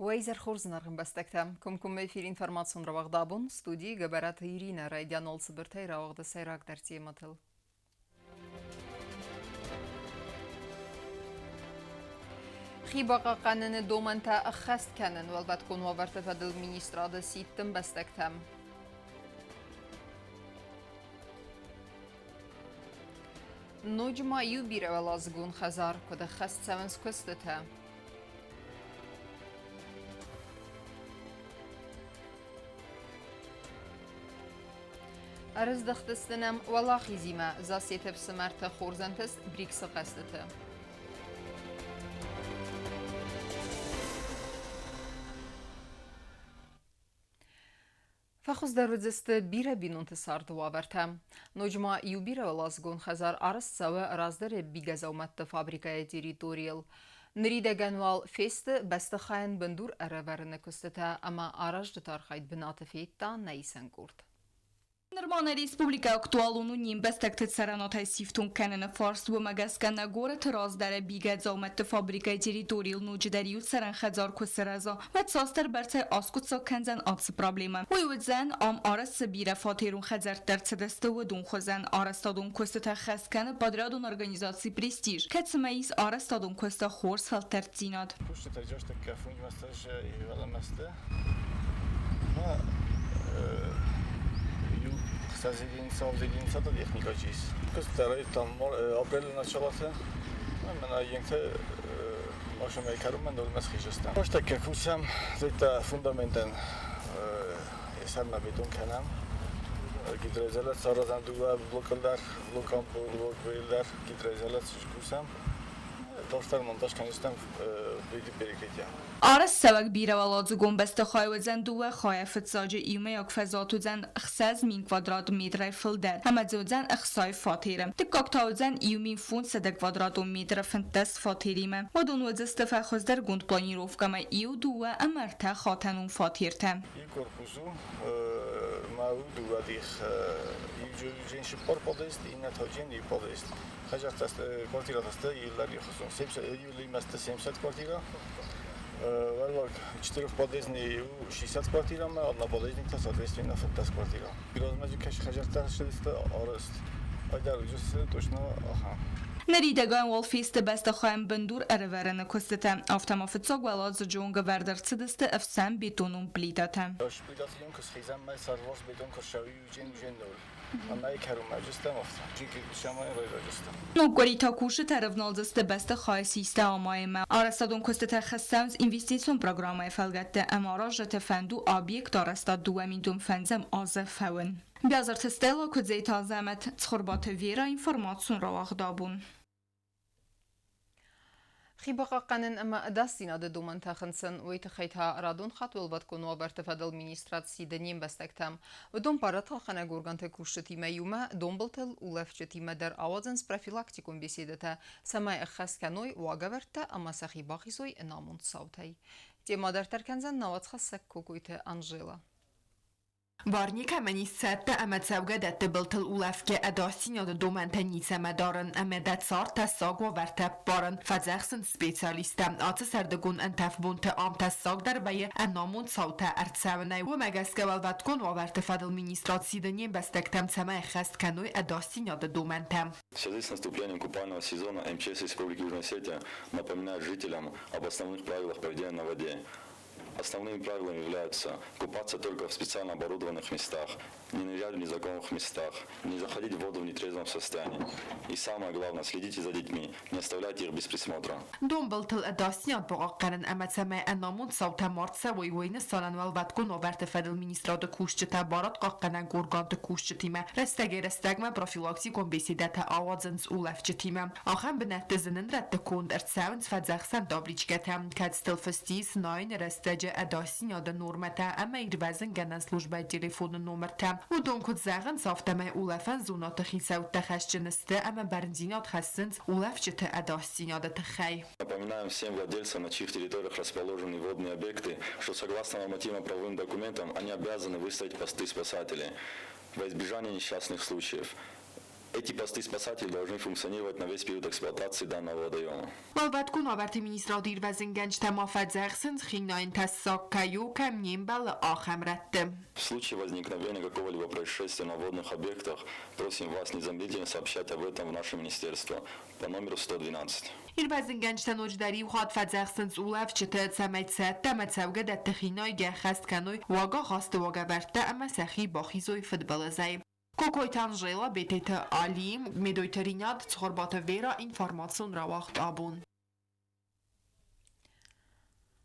Уӕ изӕр хорз, зынаргъ ӕмбӕстӕгтӕ! Комкоммӕ эфир информацион рауагъд абон студийы Гӕбӕраты Иринӕ райдиан цыбыртӕй рауагъды сӕйрагдӕр темӕтыл. Хи бахъахъхъӕныны домӕнтӕ ӕххӕст кӕнын уӕлвӕткон уавӕрты фӕдыл министрады сидт ӕмбӕстӕгтӕм. Ноджы ма иу бирӕуӕладзыгон хӕдзар, куыд ӕххӕст цӕуынц куыстытӕ. Ӕрыздӕхтысты нӕм Уӕлахизимӕ Зассеты ӕфсымӕрты хорз ӕнтыст БРИКС-ы хъӕзтыты. Фӕхуыздӕр уыдзысты бирӕ бинонты царды уавӕртӕ. Ноджы ма иу бирӕуӕладзыгон хӕдзар арӕзт цӕуы раздӕры бигӕдзаумӕтты фабрикӕйы территорийыл. Ныридӕгӕн уал фесты бӕстыхайӕн бындур ӕрӕвӕрыны куыстытӕ ӕмӕ аразджыты архайд бынаты федта нӕ исӕн къорд. Нырма нӕ республикӕ актуалон у не мбӕстӕгты цӕрӕнуатӕй сифтонг кӕныны фарст, уымӕ гӕсгӕ нӕ горӕты раздӕры бигӕ дзаумӕтты фабрикӕйы территорийыл ноджыдӕр иу цӕрӕн хӕдзар куы сырӕза, уӕд цасдӕрбӕрцӕй аскъуыддзаг кӕндзӕн ацы проблемӕ. Уый уыдзӕн, ам арӕзт цы бирӕ фатерон хӕдзӕрттӕ ӕрцыдысты, уыдон хуызӕн. Арӕзтадон куыстытӕ хӕс кӕны подрядон организаци «Престиж», кӕцымӕ ис арӕзтадон куысты хорз фӕлтӕрддзинад. Куыстытӕ рӕстӕггӕ функционалмӕсты иу хсӕз единица техника чиз. Куыстытӕ там апрелы началоты мӕнӕ йенкте машинӕйы кӕронмӕ нормӕ схизыстӕм. Рӕстӕггӕ кусӕм, зӕйттӕ фундаментӕн сӕрмӕ бетон кӕнӕм. Гидроизоляци аразӕм дыууӕ блокыл дӕр, блок блок дӕр гидроизоляци кусӕм. Дарддӕр монтаж кӕндзыстӕм плиты перекрытие. Арӕзтцӕуӕг бирӕуӕладзыгон бӕстыхай уыдзӕн дыууӕ хайӕ фыццаджы иумӕйаг фӕзуат уыдзӕн 6000 квадрат метрӕй фылдӕр ӕмӕ дзы уыдзӕн 60 фатеры. Дыккаг та уыдзӕн 1500 квадратон метры 15 фатеримӕ. Уыдон уыдзысты фӕхуыздӕргонд планировкӕмӕ иу, дыууӕ ӕмӕ ӕртӕ хатӕнон фатертӕ. Иу корпус у, ма у дыууӕ дих. Иу женщин подъезд, иннӕ та иу подъезд. Квартирата сты июль июлимӕсты 70 квартира. Вӕллаг четырехподъездный 60 квартира, одноподъездник соответственно 15 квартира. Размӕджы хӕдзӕрттӕ ссыдысты арӕзт. Айдар уыдысты точно ахӕм. Ныридӕгӕн уал фесты бӕстыхайӕн бындур ӕрӕвӕрыны куыстытӕ. Афтӕ ма фыццаг уӕладзыджы онг ӕвӕрд ӕрцыдысты ӕфсӕн бетонон плитӕтӕ. Плитаты куы схизӕм, мӕ сӕрвос бетон куы ссӕуы иу джен нол. Ног къуыри та кусджытӕ рывналдзысты бӕстыхайы систӕ амайынмӕ. Арӕзтадон куыстытӕ хӕссынц инвестицион программӕйы фӕлгӕтты ӕмӕ аразджыты фӕнд у объект арӕзтад 2005 азы фӕуын. Биазырты Стелла, Куыдзеты Азӕмӕт, Цхуырбаты Вера, информацион рауагъд абон. Хи бахъахъхъӕнын ӕмӕ ӕдасдзинады домӕнтӕ хынцын, уый тыххӕй та радон хатт уӕлвӕткон уавӕрты фӕдыл министрад сиды не мбӕстӕгтӕм. Уыдон барадхъахъхъӕнӕг органты кусджытимӕ иумӕ донбылтыл улӕфджытимӕ дӕр ауадзынц профилактикон беседӕтӕ, цӕмӕй ӕххӕст кӕной уагӕвӕрдтӕ ӕмӕ сӕхи бахизой ӕнамонд цаутӕй. Темӕ дарддӕр кӕндзӕн науӕдзхӕссӕг Кокойты Анжела. Бар никӕмӕн ис цӕттӕ ӕмӕ цӕугӕдӕтты былтыл улӕфгӕ ӕдасдзинады домӕнтӕ ницӕмӕ дарын ӕмӕ дӕ цард тӕссаг уавӕртӕ ӕппарын, фӕдзӕхсынц специалисттӕ. Ацы сӕрдыгон ӕнтӕф бонты ам тӕссагдӕр вӕййы ӕнамонд цаутӕ ӕрцӕуынӕй. Уымӕ гӕсгӕ уӕлвӕткон уавӕрты фӕдыл министрад сиды не мбӕстӕгтӕм, цӕмӕй ӕххӕст кӕной ӕдасдзинады домӕнтӕ. В связи с наступлением купального сезона МЧС Республики Южная Осетия напоминает жителям об основных правилах поведения на воде. Основными правилами являются купаться только в специально оборудованных местах, не нырять в незнакомых местах, не заходить в воду в нетрезвом состоянии. И самое главное, следите за детьми, не оставляйте их без присмотра. Донбылтыл ӕдасдзинад бахъахъхъӕнын ӕмӕ цӕмӕй ӕнамонд цаутӕ ма рцӕуой, уый нысанӕн уӕлвӕткон уавӕрты фӕдыл министрады кусджытӕ барадхъахъхъӕнӕг органты кусджытимӕ рӕстӕгӕй-рӕстӕгмӕ профилактикон беседӕтӕ ауадзынц улӕфджытимӕ. Ахӕм бынӕтты зынынрӕтты конд ӕрцӕуынц фӕдзӕхсӕн табличкӕтӕ, кӕцытыл фыст ис найыны рӕстӕджы ӕдасдзинады нормӕтӕ ӕмӕ ирвӕзынгӕнӕн службӕйы телефоны номыртӕ. Уыдон куыд зӕгъынц, афтӕмӕй улӕфӕн зонӕты хицӕуттӕ хӕсджын сты ӕмӕ бӕрндзинад хӕссынц улӕфджыты ӕдасдзинады тыххӕй. Напоминаем всем владельцам, на чьих территориях расположены водные объекты, что согласно нормативно-правовым документам они обязаны выставить посты спасателей во избежание несчастных случаев. Эти посты спасателей должны функционировать на весь период эксплуатации данного водоема. Уӕлвӕткон уавӕрты министрады ирвӕзынгӕнджытӕ ма фӕдзӕхсынц, хинайын тӕссаг кӕй у, кӕм не мбӕлы, ахӕм рӕтты. В случае возникновения какого-либо происшествия на водных объектах просим вас незамедлительно сообщать об этом в наше министерство по номеру 112. Ирвӕзынгӕнджытӕ ноджыдӕр иу хатт фӕдзӕхсынц улӕфджыты, цӕмӕй цӕттӕ ӕмӕ цӕугӕдӕтты хинайгӕ ӕххӕст кӕной уагахасты уагӕвӕрдтӕ ӕмӕ сӕхи бахизой фыдбылызӕй. Кокойты Анжела, Бететы Алим, Медойты Ринат, Цхуырбаты Вера, информацион рауагъд абон.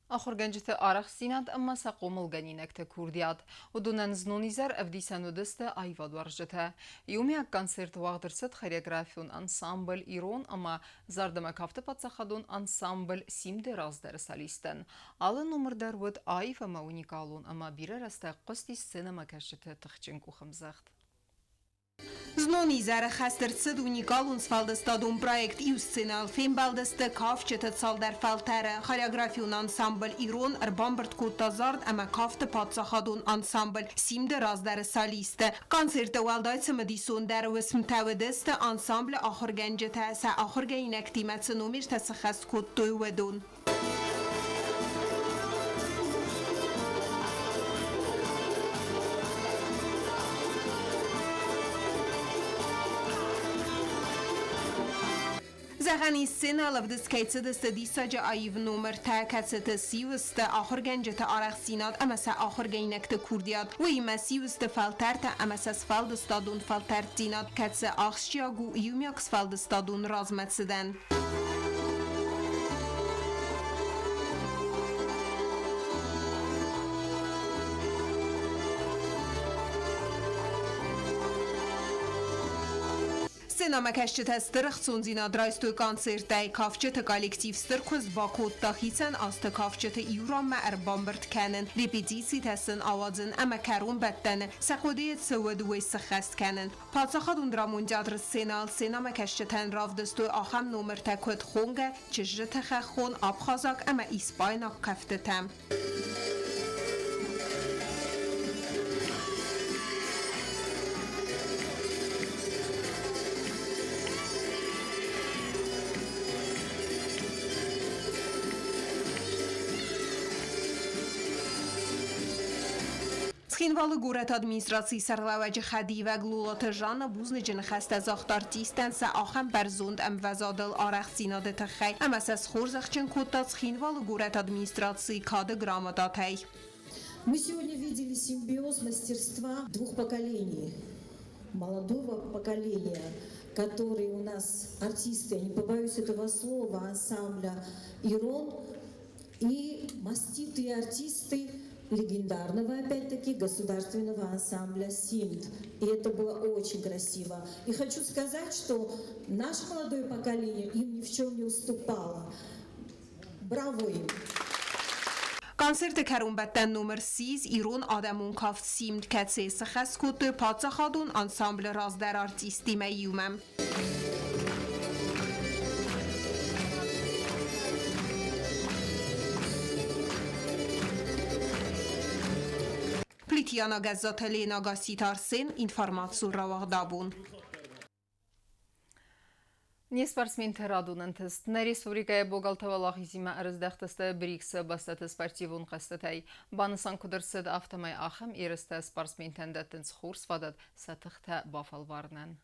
Ахуыргӕнджыты арӕхстдзинад ӕмӕ сӕ хъомылгӕнинӕгты курдиат. Уыдонӕн знон изӕр ӕвдисӕн уыдысты аивадуарзджытӕ. Иумиаг концерт уагъд ӕрцыд хореографион ансамбль «Ирон» ӕмӕ зардӕмӕ кафты паддзахадон ансамбль «Симд-ы» раздӕры солисттӕн. Алы номыр дӕр уыд аив ӕмӕ уникалон ӕмӕ бирӕ рӕстӕг хъуысти сценӕмӕкӕсджыты тыхджын къухӕмдзӕгъд. Знон изӕры хӕст ӕрцыд уникалон сфӕлдыстадон проект «Иу сценӕйыл фембӕлдысты кафджыты цалдӕр фӕлтӕры». Хореографион ансамбль «Ирон» ӕрбамбырд кодта зард ӕмӕ кафты паддзахадон ансамбль «Симд-ы» раздӕры солисты. Концерты уӕлдай цымыдисондӕр уысмтӕ уыдысты ансамблы ахуыргӕнджытӕ сӕ ахуыргӕнинӕгтимӕ цы номертӕ сыххӕст кодтой, уыдон. Зӕгъӕн ис, сценӕйыл ӕвдыст кӕй цыдысты диссаджы аив номыртӕ, кӕцыты сиу сты ахуыргӕнджыты арӕхстдзинад ӕмӕ сӕ ахуыргӕнинӕгты курдиат. Уыимӕ сиу сты фӕлтӕртӕ ӕмӕ сӕ сфӕлдыстадон фӕлтӕрддзинад, кӕцы ахсджиаг у иумиаг сфӕлдыстадон размӕцыдӕн. Сценӕмӕкӕсджытӕ стыр ӕхцондзинад райстой концертӕй. Кафджыты коллектив стыр куыст бакодта хицӕн азты кафджыты иу ранмӕ ӕрбамбырд кӕнын, репетицитӕ сын ауадзын ӕмӕ кӕронбӕттӕны сӕ хъуыдыйы цы уыд, уый сыххӕст кӕнын. Паддзахадон драмон театры сценӕйыл сценӕмӕкӕсджытӕн равдыстой ахӕм номыртӕ, куыд Хонгӕ, Чызджыты хӕххон, абхазаг ӕмӕ испайнаг кӕфтытӕ. Цхинвалы горӕты администрацийы сӕргълӕууӕджы хӕдивӕг Лолаты Жанна бузныджы ныхӕстӕ загъта артисттӕн сӕ ахӕм бӕрзонд ӕмвӕзадыл арӕхстдзинады тыххӕй ӕмӕ сӕ схорзӕхджын кодта Цхинвалы горӕты администрацийы кады грамотатӕй. Мы сегодня видели симбиоз мастерства двух поколений. Молодого поколения, которые у нас артисты, я не побоюсь этого слова, ансамбля «Ирон», и маститые артисты легендарного, опять-таки, государственного ансамбля «Симд». И это было очень красиво. И хочу сказать, что наше молодое поколение им ни в чем не уступало. Браво им! Концерты кӕронбӕттӕн номыр ссис ирон адӕмон кафт «Симд», кӕцыйы сыхӕс кодтой паддзахадон ансамблы раздӕр артисттимӕ иумӕ. Плитьяна Гӕззаты Лена Гасситы Арсен, информацион рауагъдабон. Не спортсменты радон ӕнтыст. Нӕ республикӕйы богалтӕ уӕлахизимӕ ӕрыздӕхтысты БРИКС-ы бӕстӕты спортивон хъӕзтытӕй. Банысан куыд ӕрцыд, афтӕмӕй ахӕм ерыстӕ спортсментӕн дӕттынц хорз фадат сӕ тыхтӕ бафӕлварынӕн.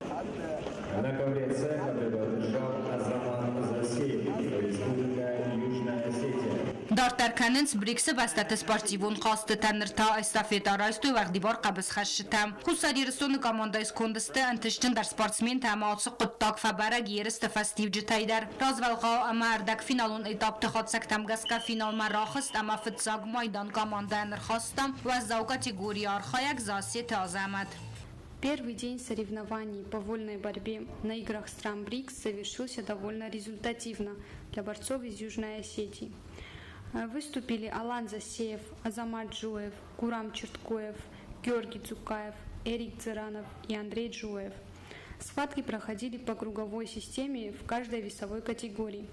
На ковре С победу одержал Азамат Засеев, Республика Южная Осетия. Дарддӕр кӕнынц БРИКС-ы бӕстӕты спортивон хъӕзтытӕ. Ныр та эстафетӕ райстой уӕгъдибар хъӕбысхӕстытӕ. Хуссар Ирыстоны командӕйы сконды сты ӕнтыстджындӕр спортсментӕ ӕмӕ ацы хъуыддаг фӕбӕрӕг ерысты фӕстиуджытӕй дӕр. Развӕлгъау ӕмӕ ӕрдӕгфиналон этапты хатдзӕгтӕм гӕсгӕ финалмӕ рахызт ӕмӕ фыццаг майдан командӕйӕн ӕрхаста уӕззау категорийы архайӕг Зассеты Азӕмӕт. Первый день соревнований по вольной борьбе на играх стран БРИКС завершился довольно результативно для борцов из Южной Осетии. Выступили Алан Засеев, Азамат Джуев, Гурам Черткоев, Георгий Цукаев, Эрик Цыранов и Андрей Джуев. Схватки проходили по круговой системе в каждой весовой категории.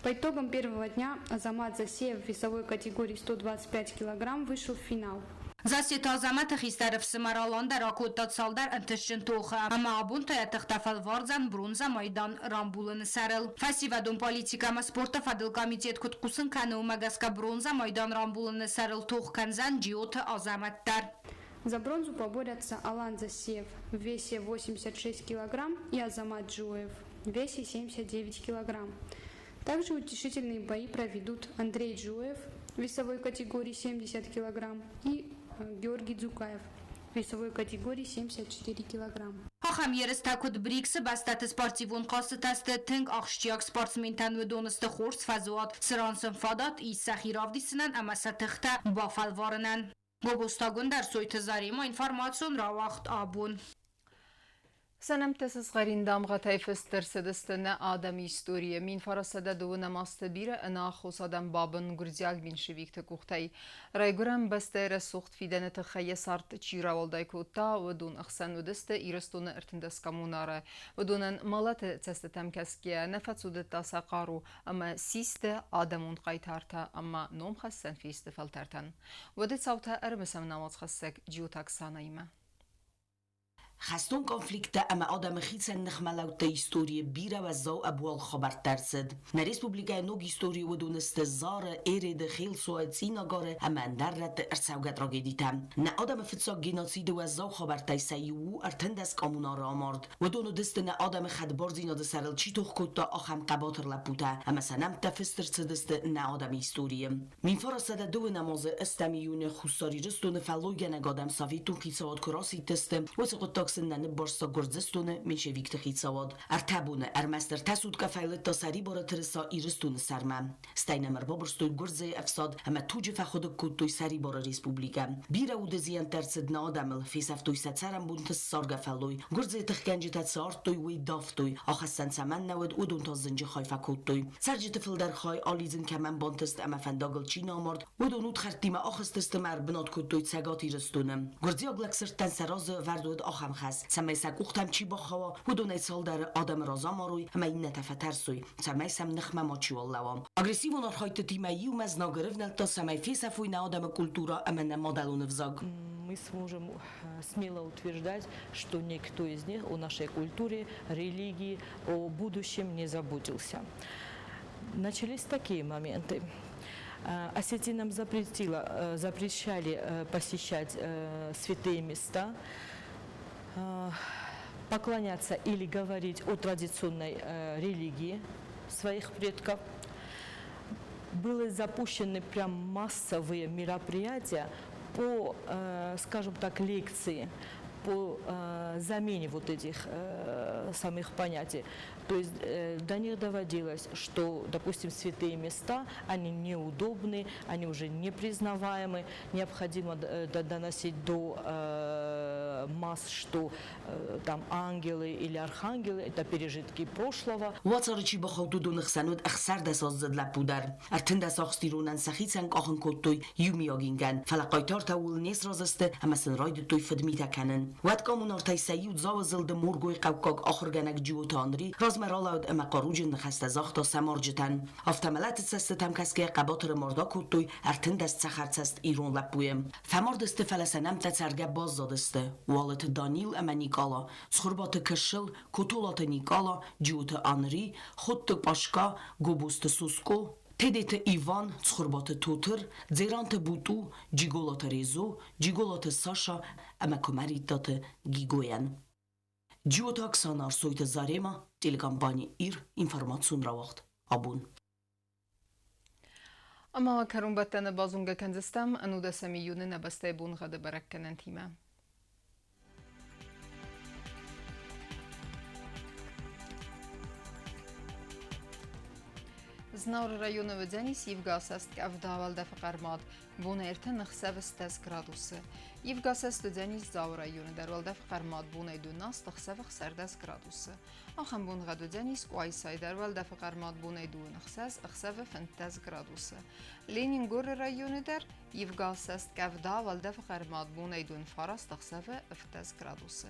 По итогам первого дня Азамат Засеев в весовой категории 125 кг вышел в финал. Зассеты Азӕмӕты хистӕр ӕфсымӕр Алан дӕр акодта цалдӕр ӕнтыстджын тохы ӕмӕ абон та йӕ тыхтӕ фӕлвардзӕн бронзӕ майдан рамбулыны сӕрыл. Фӕсивӕдон политикӕ ӕмӕ спорты фӕдыл комитет куыд хъусын кӕны, уымӕ гӕсгӕ бронзӕ майдан рамбулыны сӕрыл тох кӕндзӕн Джиоты Азӕмӕт дӕр. За бронзу поборются Алан Засеев в весе 86 килограмм и Азамат Джиоев в весе 79 килограмм. Также утешительные бои проведут Андрей Джиоев в весовой категории 70 килограмм и Георгий Дзукаев в весовой категории 74 килограмм. Ахӕм ерыстӕ куыд БРИКС-ы бӕстӕты спортивон хъӕзтытӕ сты тынг ахсджиаг спортсментӕн, уыдон сты хорз фӕзуат, цыран сын фадат ис сӕхи равдисынӕн ӕмӕ сӕ тыхтӕ бафӕлварынӕн. Гобозты Агуындӕр, Заремӕ, информацион рауагъд «Абон». Сӕ нӕмттӕ сызгъӕрин дамгъӕтӕй фыст ӕрцыдысты нӕ адӕмы историйы. 1930 азты бирӕ ӕнаххос адӕм бабын гуырдзиаг меньшевикты къухтӕй. Райгуырӕн бӕстӕйы рӕсугъд фидӕны тыххӕй йӕ цард чи рауӕлдай кодта, уыдон ӕхсӕн уыдысты Ирыстоны 13 коммунары. Уыдонӕн мӕлӕты цӕстытӕм кӕсгӕйӕ нӕ фӕцудыдта сӕ хъару ӕмӕ систы адӕмон хъайтартӕ ӕмӕ номхӕссӕн фесты фӕлтӕртӕн. Уӕды цаутӕ ӕрымысӕм нӕ уацхӕссӕг Джиоты Оксанӕимӕ. Хӕстон конфликттӕ ӕмӕ адӕмы хицӕн ныхмӕлӕудты историйы бирӕ уӕззау ӕбуалгъ хабӕрттӕ ӕрцыд. Нӕ республикӕйы ног историйы уыдон сты Зары, Эреды, Хелцуайы, Цъинагары ӕмӕ ӕндӕр рӕтты ӕрцӕугӕ трагедитӕ. Нӕ адӕмы фыццаг геноциды уӕззау хабӕрттӕй сӕ иу у 13 коммунары амард. Уыдон уыдысты нӕ адӕмы хӕдбардзинады сӕрыл чи тох кодта, ахӕм хъӕбатыр лӕппутӕ ӕмӕ сӕ нӕмттӕ фыст ӕрцыдысты нӕ адӕмы историйы. 1912 азы ӕстӕм июны Хуссар Ирыстоны фӕллойгӕнӕг адӕм советон хицауад куы расидтысты, уыцы хъуыддаг сын нӕ ныббарста Гуырдзыстоны меньшевикты хицауад. Ӕртӕ боны ӕрмӕст ӕртӕ суткӕ фӕйлыдта сӕрибары тырыса Ирыстоны сӕрмӕ. Стӕй нӕм ӕрбабырстой Гуырдзыйы ӕфсад ӕмӕ туджы фӕхуыдыг кодтой сӕрибары республикӕ. Бирӕ уды зиӕнттӕ ӕрцыд нӕ адӕмыл, фесӕфтой сӕ цӕрӕнбонты ссаргӕ фӕллой. Гуырдзыйы тыхгӕнджытӕ цы ардтой, уый давтой, ахӕссӕн цӕмӕн нӕ уыд, уыдон та зынджы хай фӕкодтой. Цӕрджыты фылдӕр хай алидзын кӕмӕн бантыст ӕмӕ фӕндагыл чи нӕ амард, уыдон удхӕрттимӕ ахызтысты ӕмӕ ӕрбынат кодтой Цӕгат Ирыстоны. Гуырдзиаг лӕгсырдтӕн сӕ разы вӕрд уыд ахӕм хӕс, цӕмӕй сӕ къухтӕм чи бахауа, уыдонӕй цалдӕры адӕмы раз амарой ӕмӕ иннӕтӕ фӕтӕрсой, цӕмӕй сӕм ныхмӕ мачиуал лӕуа. Агрессивон архайдтытимӕ иумӕ знаг ӕрывнӕлдта, цӕмӕй фесӕфой нӕ адӕмы культурӕ ӕмӕ нӕ мадӕлон ӕвзаг. Мы сможем смело утверждать, что никто из них о нашей культуре, религии, о будущем не заботился. Начались такие моменты. Осетинам запрещали посещать святые места, поклоняться или говорить о традиционной религии своих предков. Были запущены прям массовые мероприятия по, скажем так, лекции по замене вот этих самых понятий. То есть до них доводилось, что, допустим, святые места, они неудобны, они уже непризнаваемы, необходимо доносить до масс, что там ангелы или архангелы – это пережитки прошлого. Уацары чи бахауд, уыдоны хсӕн уыд 16-аздзыд лӕппу дӕр. 13 ахст иронӕн сӕхицӕн къахын кодтой иумиаг ингӕн, фӕлӕ хъайтартӕ ууыл не сразы сты ӕмӕ сын райдыдтой фыдмитӕ кӕнын. Уӕд коммунартӕй сӕ иу Дзауы зылды Моргойы хъӕуккаг ахуыргӕнӕг Джиоты Анри размӕ ралӕуд ӕмӕ хъаруджын ныхӕстӕ загъта сӕ марджытӕн. Афтӕ мӕлӕты цӕстытӕм кӕсгӕйӕ хъӕбатыры мард акодтой 13 цӕхӕрцӕст ирон лӕппуйы. Фӕмард сты, фӕлӕ сӕ нӕмттӕ цӕргӕ баззадысты: Уалыты Данил ӕмӕ Никъала, Цхуырбаты Кысыл, Котолаты Никъала, Джиоты Анри, Ходты Пъашка, Гобозты Соскъо, Тедеты Иван, Цхуырбаты Тотыр, Дзеранты Бутъу, Джиголаты Резо, Джиголаты Саша ӕмӕ Куымӕридтаты Гигойӕн. Джиоты Оксана, Арсойты Зарема, телекомпани «Ир», информацион рауагъд «Абон». Ӕмӕ кӕронбӕттӕны базонгӕ кӕндзыстӕм 19 июны нӕ бӕстӕйы боныгъӕды бӕрӕггӕнӕнтимӕ. Знауыры районы уыдзӕнис ивгӕ асӕст къӕвда, уӕлдӕфы хъӕрмад. Бон ӕртӕ ӕхсӕвы 10 градусы. Ивгӕ асӕст уыдзӕнис Дзауы районы дӕр, уӕлдӕфы хъӕрмад бонӕй 12, ӕхсӕвы 16 градусы. Ахӕм боныгъӕд уыдзӕнис Къуайсайы дӕр, уӕлдӕфы хъӕрмад бонӕй 26, ӕхсӕвы 15 градусы. Ленингоры районы дӕр ивгӕ асӕст къӕвда, уӕлдӕфы хъӕрмад бонӕй 29, ӕхсӕвы 17 градусы.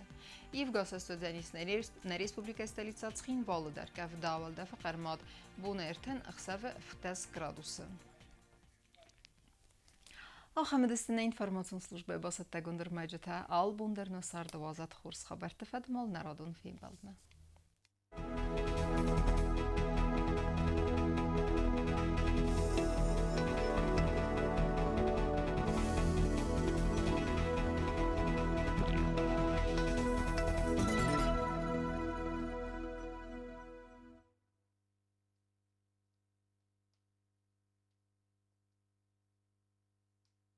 Ивгӕ асӕст уыдзӕнис нӕ республикӕйы столицӕ Цхинвалы дӕр, къӕвда, уӕлдӕфы хъӕрмад бонӕй 3, ӕхсӕвы 17 градусы. Ахӕм уыдысты нӕ информацион службӕйы бацӕттӕгонд ӕрмӕджытӕ. Алы бон дӕр нӕ царды уадзӕд хорз хабӕртты фӕдмал нӕ радон фембӕлдмӕ.